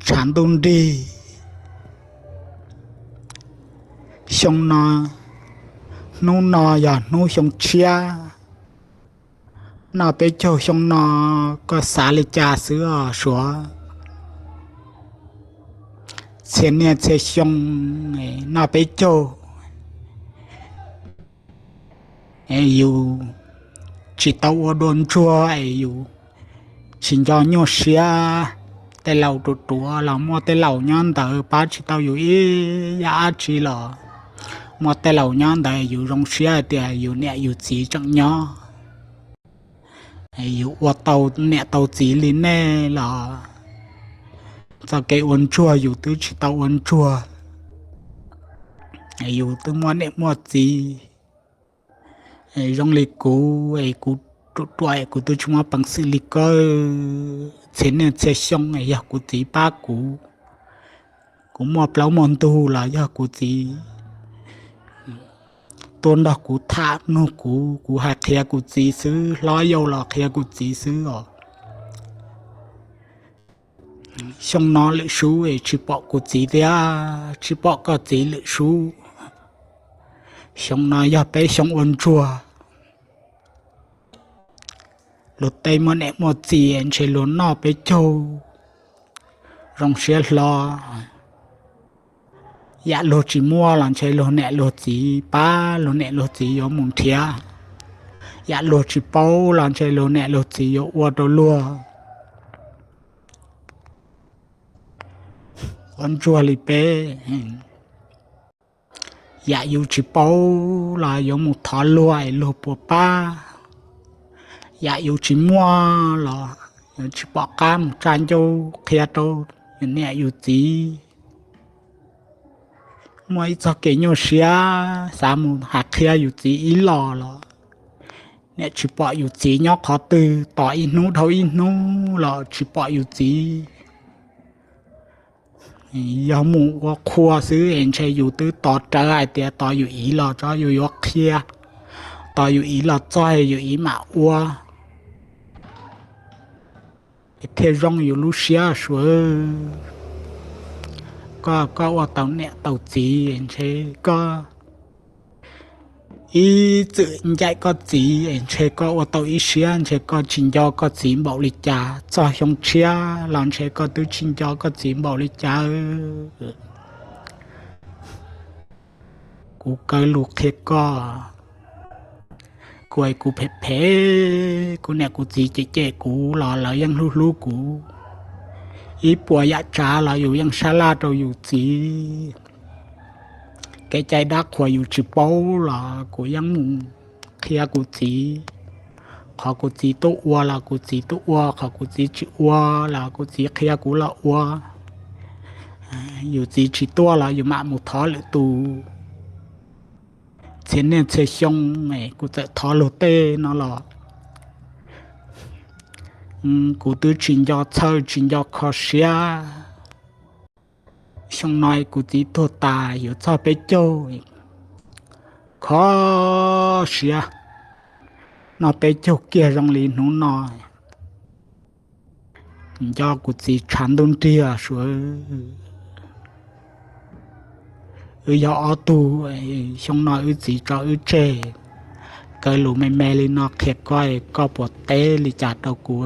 tshav ntuj nrig. Xyoo no, hnub no yog hnub xyoo tshiab. Noj peb caug xyoo no koj xav li cas xwb os Suav? Txhia niaj txhia xyoo noj peb caug, yus tsis tau ua dua ntsuag es yus tsis nco nyuaj siab. Tej laus ruam ruam los muaj tej laus nyob ntawd pab tsis tau yus ib yam dab tsi los muaj tej laus nyob ntawd yus zoo siab hais tias yus niam yus txiv tseem nyob. Yus ua tau niam tau txiv li nej los txoj kev ua ntsuag yus twb tsis tau ua ntsuag, yus twb muaj niam muaj txiv. Zoo li kuv es kuv ruam ruam es kuv twb tsis muaj peev xwm li koj. Txhia niaj txhia xyoo es yog kuv txiv pab kuv, kuv muaj plaub muaj ntug los yog kuv txiv tuaj nrog kuv tham mloog kuv, kuv hais qhia kuv txiv xwb, hlob yau los qhia kuv txiv xwb os. Xyoo no lwm sub es tsis pom kuv txiv thiab tsis pom koj txiv lwm sub. Xyoo no yog peb xyoo ua ntsuag. Luag tej muaj niam muaj txiv ntshe luag noj peb caug zoo siab hlo. Yam luag tsis muaj los ntshe luag niam luag txiv pab, luag niam luag txiv yuav mus nrhiav. Yam luag tsis paub los ntshe luag niam luag txiv yuav ua rau luag. Ua ntsuag li peb, yam yus tsis paub los yuav mus thov luag es luag puas pab. Yam yus tsis muaj los yuav tsis pom qab mus tsa ncauj qhia rau yus niam yus txiv. Muaj ib txoj kev nyuaj siab xav mus hais qhia yus txiv ib los los niam tsis pom yus txiv nyob qhov twg, tos ib hnub dhau ib hnub los tsis pom yus txiv. Yog mus ua qhua xwb es ntshe yus twb tos rawv hais tias tos yus iv los tso yus yuav qhia, tos yus iv los txog yus iv mam ua. Thiaj zoo yus lub siab Suav. Koj, koj ua tau niam tau txiv ntshe koj ib txwm ncaim koj txiv es ntshe koj ua tau ib siab ntshe koj tsis nco koj txiv npaum li cas, txog xyoo tshiab los ntshe koj twb tsis nco koj txiv npaum li cas. Kuv kaw lus qhia koj, kuv es kuv phem phem, kuv niam kuv txiv cem cem kuv los lawv yeej hlub hlub kuv. Ib puas yam tsav los yus yeej sab laj rau yus txiv. Kev cai dab qhuas yus tsis paub los kuv yeej mus qhia kuv txiv. Qhov kuv txiv tuaj ua los kuv txiv tuaj ua, qhov kuv txiv tsis ua los kuv txiv qhia kuv los ua. Yus txiv tsis tuaj los yus mam mus thov lwm tus. Txhia niaj txhia xyoo kuv txawm thov luag tej no los kuv twb tsis nco txhawj tsis nco kho siab. Xyoo no kuv txiv tuag tas yuav txog peb caug, kho siab. Noj peb caug kiag zoo li hnub no, nco kuv txiv tshav ntuj nrig Suav. Wb yog ob tug, xyoo no wb txiv tso wb tseg. Kaw lus me me li no qhia koj, koj puas teb li cas rau kuv?